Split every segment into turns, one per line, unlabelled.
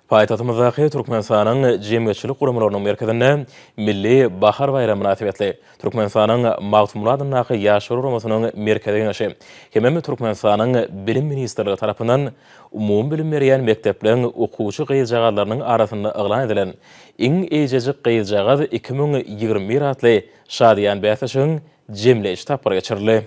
Paýtagtymyzdaky Türkmenistanyň Jemgyýetçilik guramalarynyň merkezinde Milli bahar baýramy mynasybetli Türkmenistanyň Magtymguly adyndaky Ýaşlar guramasynyň Merkezi Geňeşi hemem Türkmenistanyň Bilim ministrligi tarapyndan umumybilim berýän mekdepleriň okuwçy gyzjagazlarynyň arasynda yglan edilen Iň eýjejik gyzjagaz 2021 atly şadyýan bäsleşigiň jemleýji tapgyry geçirildi.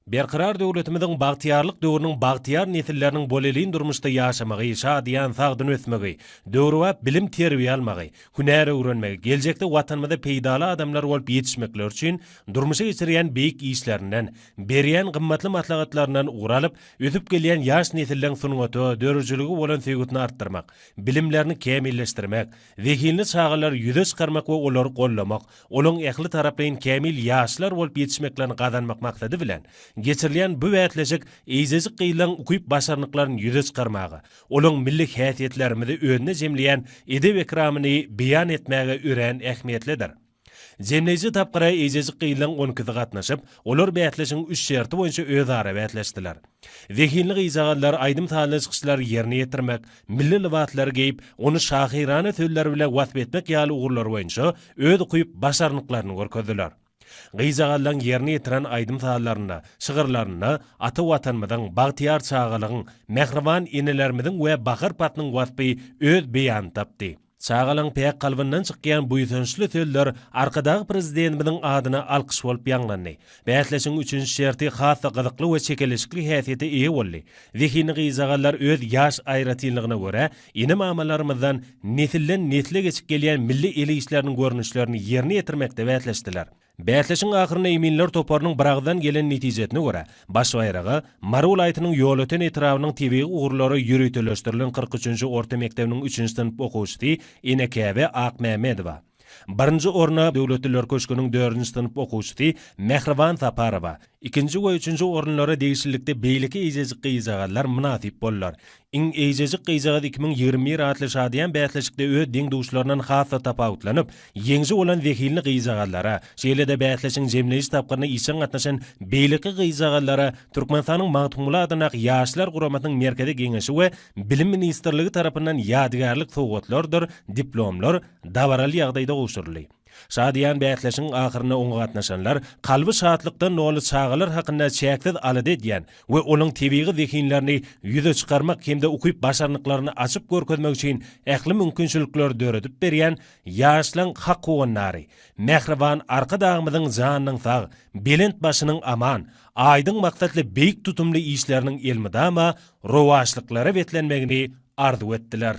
Berkarar döwletimiziň bagtyýarlyk döwrüniň bagtyýar nesilleriniň bolelin durmuşda ýaşamagy, şadyýan, sagdyn ösmegi, döwrebap bilim-terbiýe almagy, hünär öwrenmegi, geljekde Watanymyza peýdaly adamlar bolup ýetişmekleri üçin durmuşa geçirýän beýik işlerinden, berýän gymmatly maslahatlaryndan ugur alyp, ösüp gelýän ýaş nesilleň sungata, döredijilige bolan söýgüsini artdyrmak, bilimlerini kämilleşdirmek, zehinli çagalary ýüze çykarmak we olary goldamak, Olaň ähli taraplaýyn kämil ýaşlar bolup ýetişmeklerini gazanmak maksady bilen, geçirilýän bu bäsleşik eýjejik gyzlaryň ukyp-başarnyklaryny ýüze çykarmaga, olaň milli häsiýetlerimizi özünde jemleýän edep-ekramyny beýan etmäge örän ähmiýetlidir. Jemleýji tapgyra eýjejik gyzlaryň on ikisi gatnaşyp, olar bäsleşigiň üç şerti boýunça özara bäsleşdiler. Zehinli gyzjagazlar aýdym-sazly çykyşlary ýerine ýetirmek, milli lybaslary geýip, ony şahyrana sözler bile wasp etmek ýaly ugurlar boýunça öz ukyp-başarnyklaryny görkezdiler. Gyzjagazlaryň ýerine ýetiren aýdym-sazlarynda, şygyrlarynda ata Watanymyzyň, bagtyýar çagalygyň, mähriban enelerimiziň we bahar paslynyň waspy öz beýanyny tapdy. Çagalaň päk kalbyndan çykýan buýsançly sözler Arkadag Prezidentimiziň adyna alkyş bolup ýaňlandy. Bäsleşigiň üçünji şerti has-da gyzykly we çekeleşikli häsiýete eýe boldy. Zehinli gyzjagazlar öz ýaş aýratynlygyna görä, ene-mamalarymyzdan nesilden-nesle geçip gelýän milli el işleriniň görnüşlerini ýerine ýetirmekde bäsleşdiler. Bäsleşigiň ahyrynda eminler toparynyň biragyzdan gelen netijesine görä, baş baýraga Mary welaýatynyň Ýolöten etrabynyň tebigy ugurlara ýöriteleşdirilen 43-nji orta mekdebiniň üçünji synp okuwçysy Enekäbe Akmämmedowa, birinji orna Döwletlilər köşgüniň dördünji synp okuwçysy Mähriban Saparowa, Ikinji we üçünji orunlara degişlilikde beýleki eýjejik gyzjagazlar mynasyp boldular. Iň eýjejik gyzjagaz 2021 atly şadyýan bäsleşikde öz deň-duşlaryndan has-da tapawutlanyp, ýeňiji bolan zehinli gyzjagazlara, şeýle-de bäsleşigiň jemleýji tapgyryna işjeň gatnaşan beýleki gyzjagazlara Türkmenistanyň Magtymguly adyndaky Ýaşlar guramasynyň Merkezi Geňeşi we Bilim ministrligi tarapyndan ýadygärlik sowgatlardyr diplomlar dabaraly ýagdaýda gowşuryldy. Şadyýan bäsleşigiň ahyrynda oňa gatnaşanlar kalby şatlykdan doly çagalar hakynda çäksiz alada edýän we olaň tebigy zehinlerini ýüze çykarmak hem-de ukyp-başarnyklaryny açyp görkezmek üçin ähli mümkinçilikleri döredip berýän ýaşlaň hak howandary, mähriban Arkadagymyzyň janynyň sag, belent başynyň aman, aýdyň maksatly beýik tutumly işleriniň elmydama rowaçlyklara beslenmegini arzuw etdiler.